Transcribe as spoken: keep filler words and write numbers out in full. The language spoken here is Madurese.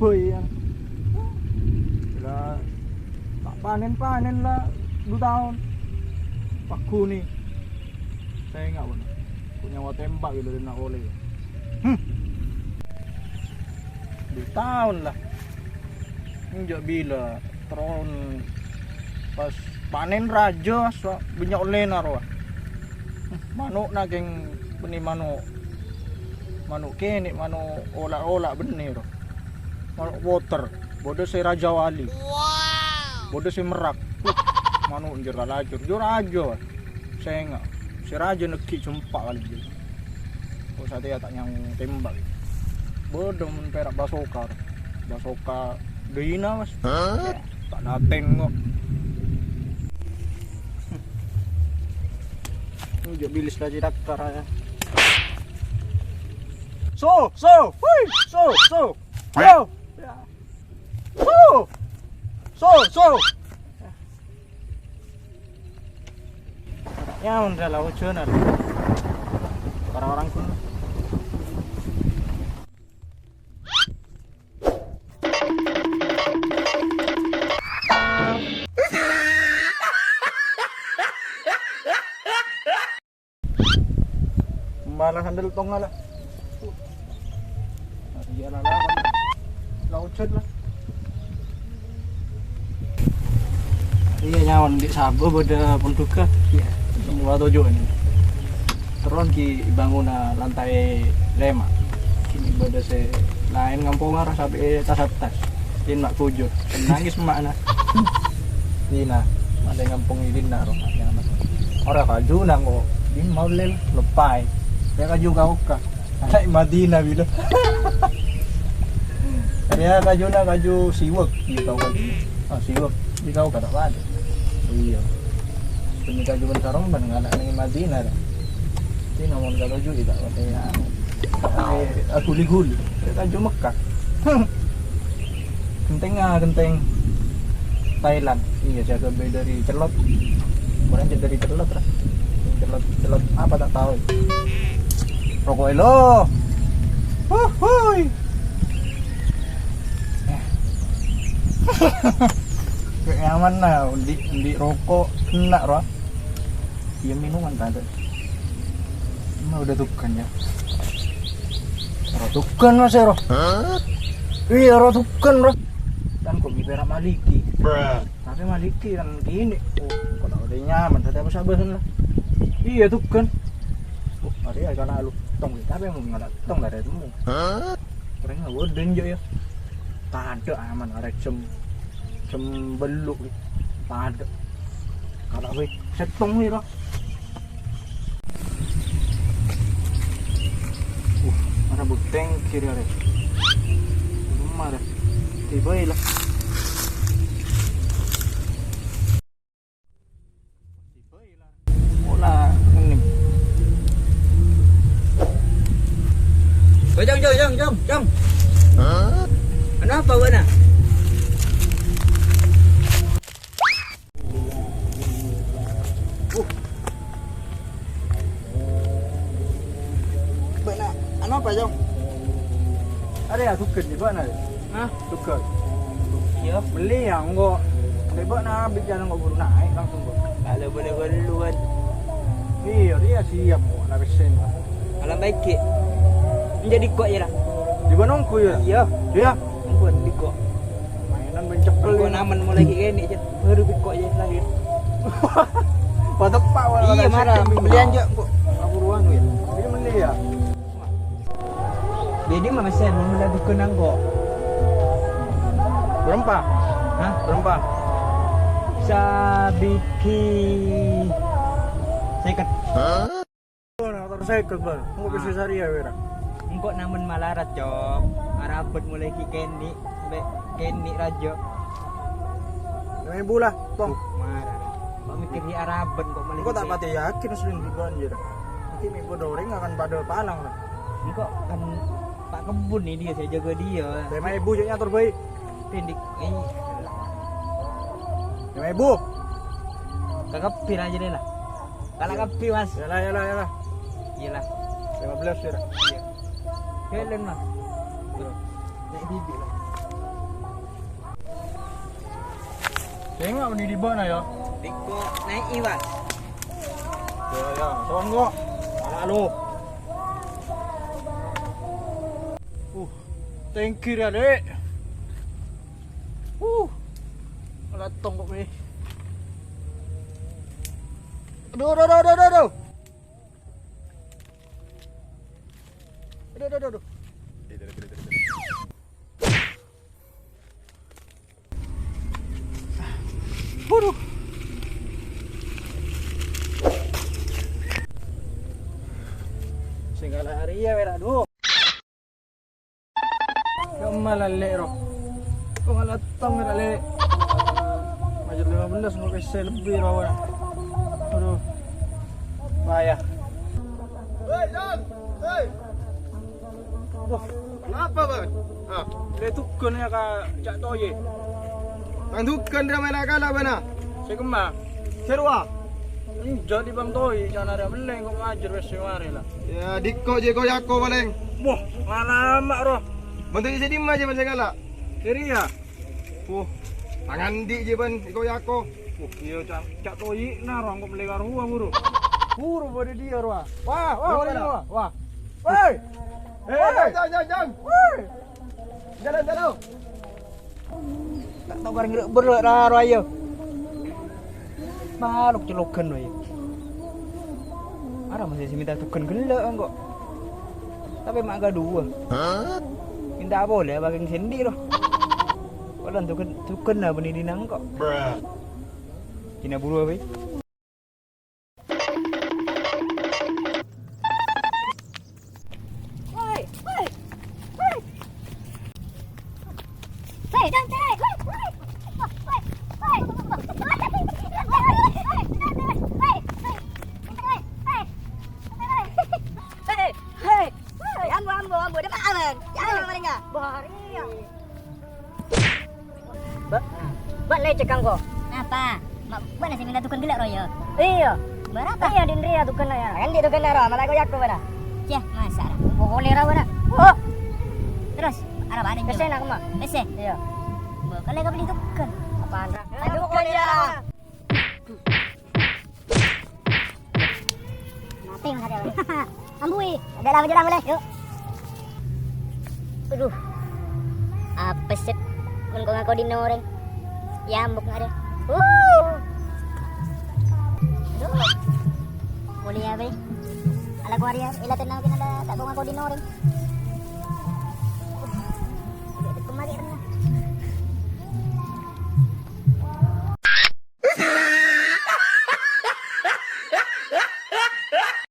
Boy, ya. La, ta' panen-panen la du taon. Pagghun. Sènga', bân. Kok nyawa tembak gitu, dina olè. Hmm. Du taon la. Enjâ' bilâ. Terron pas panen rajâ, so-, bânnya' ollèna rowa. Mano'na kèng bânnè mano', mano' kènè', mano' ola'-ola' bânnè ro. Mano' poter, bâdâ sè rajâ wali. Bâdâ sè merrâk. Mano' jâr kalajur, jâ rajâ. Sènga', sè rajâ neggi' jempa' kalè jâ. Kok satèya ta' nyawa tembak. Bâdâ mon pèra' basoka. Basoka dâina, Mas. Hah? Ya, ta' dâteng kok. Enjâ' bilis la cè' dakar ya. So, so, hui, so, so. So. Ya. So. So, so. Nyaman dah lah, hujan lah. Orang-orang pun. Malah sandal tong ala. Iya lah, lah, lah, hujan lah. Iya, nyaman di Sabo bâdâ ponduga. Iya. Semua tujuan. Terron ki bânguna lantai lèma'. Kènè' bâdâ sè laèn ngampong arah sampè' tas-attas. Din mak bujur. Nangis emakna. Dina, mate ngampong dina ro. Ora kaju nangko. Din maulil lepai. Ya kaju kau ka. Anak Madinah bila. Ya kaju na kaju siwek. Iya kau kaju. Ah, siwek. Di kau kata apa? Iya. Demi kaju ben sarong ben ngala' nang Madinah dah. Di nomor kaju juga kata ya. Eh, guli-guli. Kaju Mekah. Genteng ah, genteng Thailand. Iya, jaga beda dari celot. Kurang jaga dari celot lah. Celot, celot apa tak tahu. Rokok elo. Huhuy. Kayak nyaman lah, di, di rokok kena roh. Iya, minuman tadi. Emang udah tukan ya? Ora tukan, Mas, ya, roh? Iya, ora tukan, roh. Kan kok pèra' maliki. Tapi maliki kan gini. Oh, kok tak ada nyaman, tadi apa sabaran lah. Iya, tukan. Oh, ada ya, karena lu tong, tapi mau ngala' tong lah, ada temu. Keren lah, udah, ya. Tadâ' aman, arè jam, jam bellu', tadâ'. Kala' wè, settong wè, Pak. Uh, arè buteng kiri arè. Belum arè. Tiba ya lah. Ola, ini. Oh, Jong, Jong, Jong, Jong, Jong. Kenapa, Wana? Uh. Bâ'na, anu apa, Jong? Ada ya, suka di mana? Hah? Suka. Iya. Beli ya, enggak. Beli bâ'na, bicara enggak buru naik langsung, Bang. Kalau boleh duluan. Iya, dia siap, kok, lapisin. Alam baik, Ki. Menjadi kok ya lah. Di mana, Ongko, ya? Iya. Iya. Ongko, di kok. Mainan mencekkel. Kok ini. Namen mulai kayak gini, Cet. Baru di kok ya lahir. Pada pak, wala. Iya, marah. Belian juga, kok. Aku ruang, ya. Ini beli, ya? Jadi mama saya mau mula dukun nangko. Berempa? Hah? Berempa? Sabiki seket. Motor seket, Bang. Engko bisa sari ya, Wira. Engko namen malarat, Cok. Arabet mulai ki keni, sampai keni raja. Lima ribu lah, tong. Marah. Mbak mikir di Araban kok malah. Engko tak gitu. Pati yakin asli di banjir. Mungkin ibu doreng akan pada palang lah. Engko kan Pak Kebun nih dia, saya jaga dia. Lima ribu jek nyator bae. Pendek. Eh. Lima ribu. Kakepir aja deh lah. Kalau kepi, Mas. Yalah, yalah, yalah. Iyalah. Lima belas ya. Iya. Helen, Mas. Iya. Tengok ni di bawah ya. Diko naik iwan. Ya, ya, songgo. Anak lu. Uh, tengkir ya, Dek. Uh. Malah tonggok ni. Aduh, aduh, aduh, aduh, aduh, aduh. Aduh, aduh, aduh, aduh. Waduh. Sing lari ya, wera, duh. Kemma la, Lè', ro? Kok malah tong, ra, Lè'? Majâr lima belas, kok pèssè lebbi, ro, wah. Aduh. Bahaya. Hei, Jon! Hei! Wah. Kenapa, Bang? Ah. Lè' tugas ya, Kak, Cak Toyè. Tang tugas dia main akal apa, nah? Sè kemma? Sè rowa? Enjâ' di Bang Toyè, ca'na arèya mellèng kok majâr wis sè marè la. Ya, dikko' jè ko-yako palèng. Wah, ngalama', ro. Bantu isi dimma jè, Bang, sè ngala'? Kiri ya? Wah, tangan di' jè, Bang, ko-yako. Wah, iya, Cak, Cak Toyè na, ro, kok mellè ka rowa, buru. Buru, buru dia, rowa. Wah, wah, wah, wah, wah. Woi! Hei, hei, jangan, jangan, jangan. Woi! Jalan, jalan. Ta' tao karè ngrè'-berrè' ra-, ro ayo. Malok cologan wae. Ara masih sè minta tugas ghellâ' engko'. Tapè ma' kadhuwâ. Minta polè bâkeng sè andi' ro. Polana tugas, tugas na bânnè dinna engko'. Kèna buru ape? Hei, hei, hei, ambu, ambu, ambu, dâpa' aman. Ya, aman, paling enggak. Bahari, ya. Ba-, Bâ' lè' cèkang, ko. Napa? Ma-, bâ'na sè minta tugas ghellâ' ro, ya? Iyâ. Bârâmpa? Iyâ, din rèya tugasna, ya. Andi' tugasna, ro? Malah ko yako, bâ'na. Ceh, masa' ra? Pokokna ra, bâ'na. Oh. Terros, arapa adâ', Jo? Pèssèna kemma. Pèssè? Iyâ. Bâ, kalè kabelli tugas. Apaan, ra? Aduh, pokokna, ya. Mati, Mas Arya. Ambui. Ada lama jalan boleh. Yuk. Aduh. Apes, Cep. Mon ko ngako dinna orèng. Ya, ambuk ngare. Uh. Aduh. Boleh ya, Be? Ala ko Arya, ila tenang kena ada, tak ko ngako dinna orèng. Kemari, kemari.